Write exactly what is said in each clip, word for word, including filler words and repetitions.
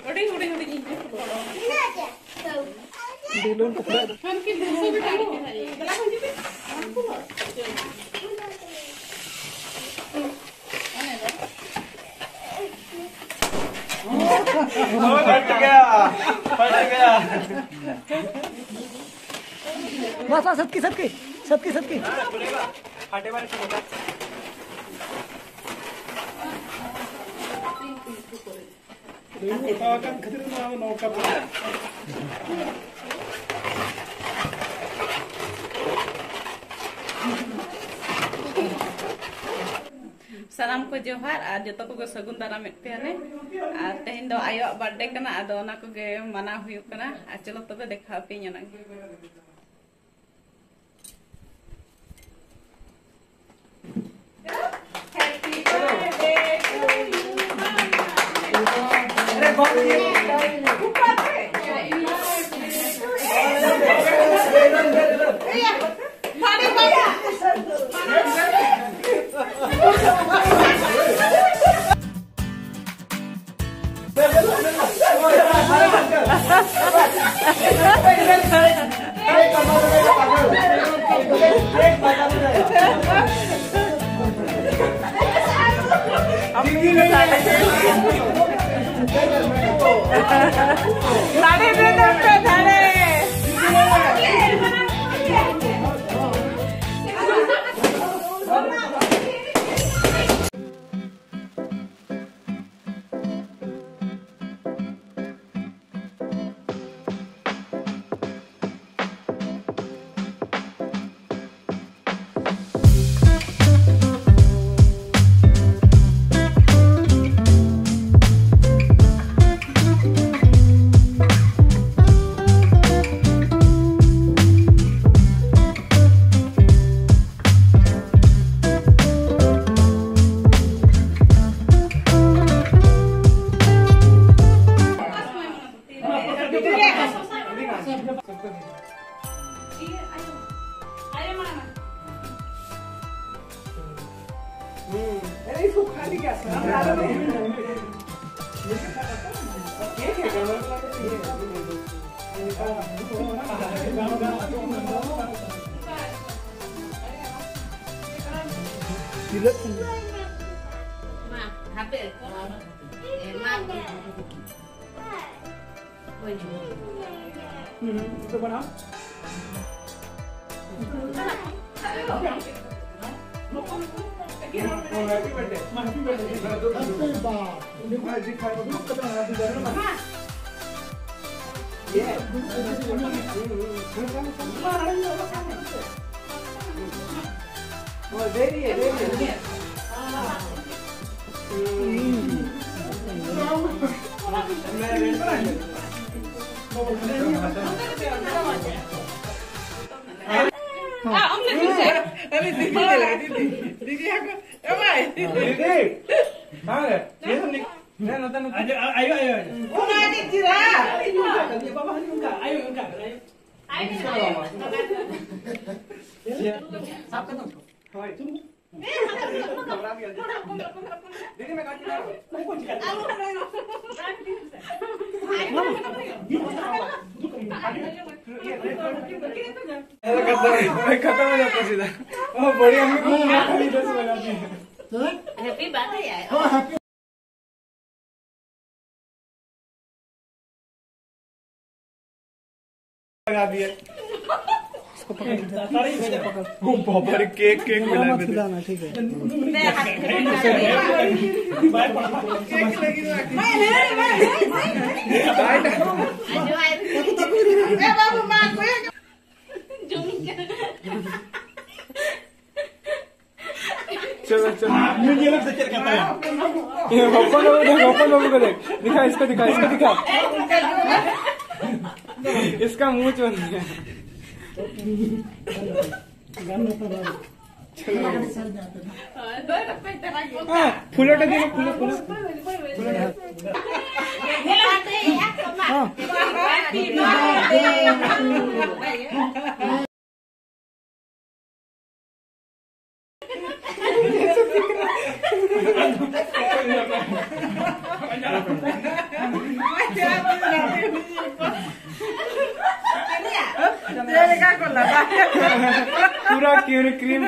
ᱦᱩᱰᱤᱧ ᱦᱩᱰᱤᱧ ᱦᱩᱰᱤᱧ ᱤᱧ ᱵᱮᱞᱩᱱ ᱠᱚ ᱯᱷᱩᱞᱟᱹᱜ ᱫᱚ᱾ ᱯᱷᱟᱴ ᱜᱮᱭᱟ, ᱯᱷᱟᱴ ᱜᱮᱭᱟ᱾ ᱵᱟᱥ, ᱵᱟᱥ, ᱥᱟᱛᱠᱤ, ᱥᱟᱛᱠᱤ, ᱥᱟᱛᱠᱤ, ᱥᱟᱛᱠᱤ᱾ ᱫᱟᱹᱞ ᱜᱚᱴᱟ ᱟᱠᱟᱱ ᱠᱷᱟᱹᱛᱤᱨ ᱱᱚᱣᱟ ᱫᱚ ᱱᱚᱝᱠᱟ ᱯᱟᱲᱟᱜᱼᱟ᱾ ᱥᱟᱱᱟᱢ ᱠᱚ ᱡᱚᱦᱟᱨ ᱟᱨ ᱡᱚᱛᱚ ᱠᱚᱜᱮ ᱥᱟᱹᱜᱩᱱ ᱫᱟᱨᱟᱢᱮᱫ ᱯᱮᱭᱟᱞᱮ᱾ ᱟᱨ ᱛᱮᱦᱮᱧ ᱫᱚ ᱟᱭᱳᱣᱟᱜ ᱵᱟᱨᱛᱷᱰᱮ ᱠᱟᱱᱟ, ᱟᱫᱚ ᱚᱱᱟ ᱠᱚᱜᱮ ᱢᱟᱱᱟᱣ ᱦᱩᱭᱩᱜ ᱠᱟᱱᱟ᱾ ᱟᱨ ᱪᱚᱞᱚ ᱛᱚᱵᱮ ᱫᱮᱠᱷᱟᱣ ᱟᱯᱮᱭᱟᱹᱧ ᱚᱱᱟ ᱜᱮ᱾ ᱫᱟᱲᱮ ᱵᱮᱱᱟᱣ ᱯᱮ, ᱫᱟᱲᱮ᱾ ᱦᱟᱯᱮ᱾ ᱦᱩᱸ, ᱦᱩᱸ, ᱵᱟᱱᱟᱣ᱾ ᱟᱨᱮ ᱫᱤᱫᱤ, ᱫᱤᱫᱤ, ᱫᱤᱫᱤ, ᱦᱟᱯᱮ, ᱮ ᱵᱷᱟᱭ᱾ ᱫᱤᱫᱤ, ᱵᱟᱝ ᱨᱮ, ᱪᱮᱫ ᱮᱢ ᱞᱟᱹᱭ-, ᱦᱮᱸ, ᱱᱚᱛᱮ, ᱱᱚᱛᱮ᱾ ᱟᱭᱳ, ᱟᱭᱳ, ᱟᱭᱳ, ᱟᱭᱳ᱾ ᱚᱱᱟ ᱜᱮ ᱪᱮᱫᱟᱜ? ᱵᱟᱵᱟ, ᱦᱟᱹᱱᱤ ᱚᱱᱠᱟ, ᱟᱭᱳ, ᱚᱱᱠᱟ, ᱟᱭᱳ᱾ ᱥᱟᱵ ᱠᱟᱛᱮ᱾ ᱦᱳᱭ᱾ खत्म हो जाता सीधा। ओ, बढ़िया, हम लोग को मार खाली दस बजा दी। Happy birthday। लगा दिया। इसको पकड़, इसको पकड़। ओ बाबा रे, केक, केक मिला है मुझे। खिलाना, ठीक है। केक लगी हुआ है। चलो, चलो। ये, ये लोग से क्या कहता है? ये पप्पा को देख, पप्पा को देख। दिखा, इसको दिखा, इसको दिखा। इसका मुंह चोर है। हाँ, फुलोटा दियो, फुलो, फुलो। हाँ। ᱪᱮᱫ ᱞᱮᱠᱟ ᱠᱚ ᱞᱟᱜᱟᱭᱟ? ᱯᱩᱨᱟ ᱠᱤᱨᱤᱢ ᱠᱤᱨᱤᱢ᱾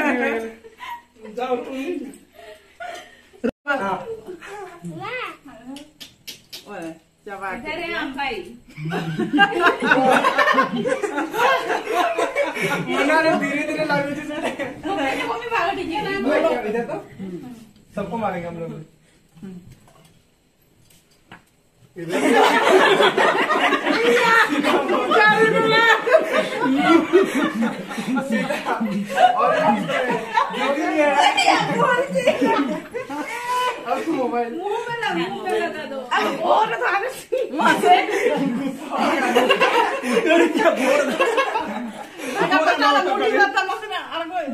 ᱳᱭ, ᱪᱟᱵᱟ ᱠᱮᱫ᱾ ᱟᱢ ᱵᱷᱟᱭ᱾ ᱢᱟᱱᱟ ᱨᱮ ᱫᱷᱤᱨᱮ ᱫᱷᱤᱨᱮ ᱞᱟᱜᱩ ᱪᱮ ᱪᱮ᱾ ᱢᱚᱢᱤ ᱵᱷᱟᱜᱚ ᱴᱷᱤᱠ ᱜᱮᱭᱟ ᱱᱟ᱾ ᱤᱫᱷᱟᱨ ᱛᱚ ᱥᱚᱵᱠᱚ ᱢᱟᱨᱮᱸᱜᱮ ᱦᱟᱢ ᱞᱳᱜ᱾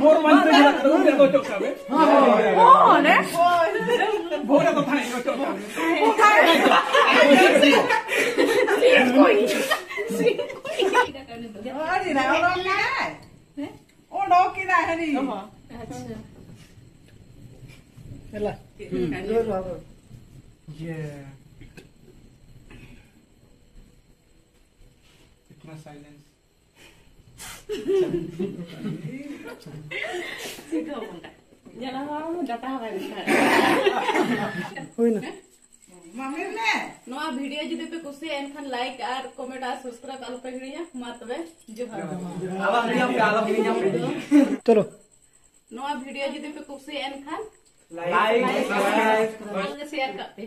ᱵᱷᱳᱨ ᱢᱟᱱ ᱛᱮ ᱜᱮ ᱚᱪᱚᱜ ᱠᱟᱜ ᱢᱮ᱾ ᱦᱳᱭ, ᱚᱱᱮ᱾ ᱵᱷᱳᱨ ᱨᱮ ᱫᱚ ᱛᱟᱦᱮᱸ ᱚᱪᱚᱜ ᱠᱟᱜ ᱢᱮ᱾ ᱟᱹᱰᱤ ᱨᱟᱣᱟᱞ ᱢᱮᱱᱟᱭ᱾ ᱚᱰᱚᱠ ᱠᱮᱫᱟᱭ ᱦᱟᱹᱱᱤ᱾ ᱟᱪᱪᱷᱟ᱾ ᱮᱞᱟ᱾ ᱦᱩᱸ᱾ ᱤᱭᱟᱹ᱾ ᱤᱛᱱᱟ silence᱾ ᱪᱮᱫ ᱦᱚᱸ ᱵᱟᱝ᱾ ᱧᱮᱞ ᱦᱚᱸ ᱰᱟᱴᱟ ᱦᱚᱸ ᱵᱟᱭ ᱫᱮᱠᱷᱟᱣ᱾ ᱦᱩᱭᱱᱟ᱾ ᱢᱟᱢᱤ ᱢᱮ᱾ ᱱᱚᱣᱟ ᱵᱷᱤᱰᱤᱭᱳ ᱡᱩᱫᱤ ᱯᱮ ᱠᱩᱥᱤᱭᱟᱜᱼᱟ, ᱮᱱᱠᱷᱟᱱ like ᱟᱨ comment ᱟᱨ subscribe ᱟᱞᱚ ᱯᱮ ᱦᱤᱲᱤᱧᱟ᱾ ᱢᱟ ᱛᱚᱵᱮ, ᱡᱚᱦᱟᱨ᱾ ᱟᱞᱚ ᱦᱤᱲᱤᱧ ᱯᱮ, ᱟᱞᱚ ᱦᱤᱲᱤᱧ ᱯᱮ᱾ ᱪᱚᱞᱚ᱾ ᱱᱚᱣᱟ ᱵᱷᱤᱰᱤᱭᱳ ᱡᱩᱫᱤ ᱯᱮ ᱠᱩᱥᱤᱭᱟᱜᱼᱟ, ᱮᱱᱠᱷᱟᱱ like, subscribe᱾ ᱟᱨ share ᱠᱟᱜ ᱯᱮ᱾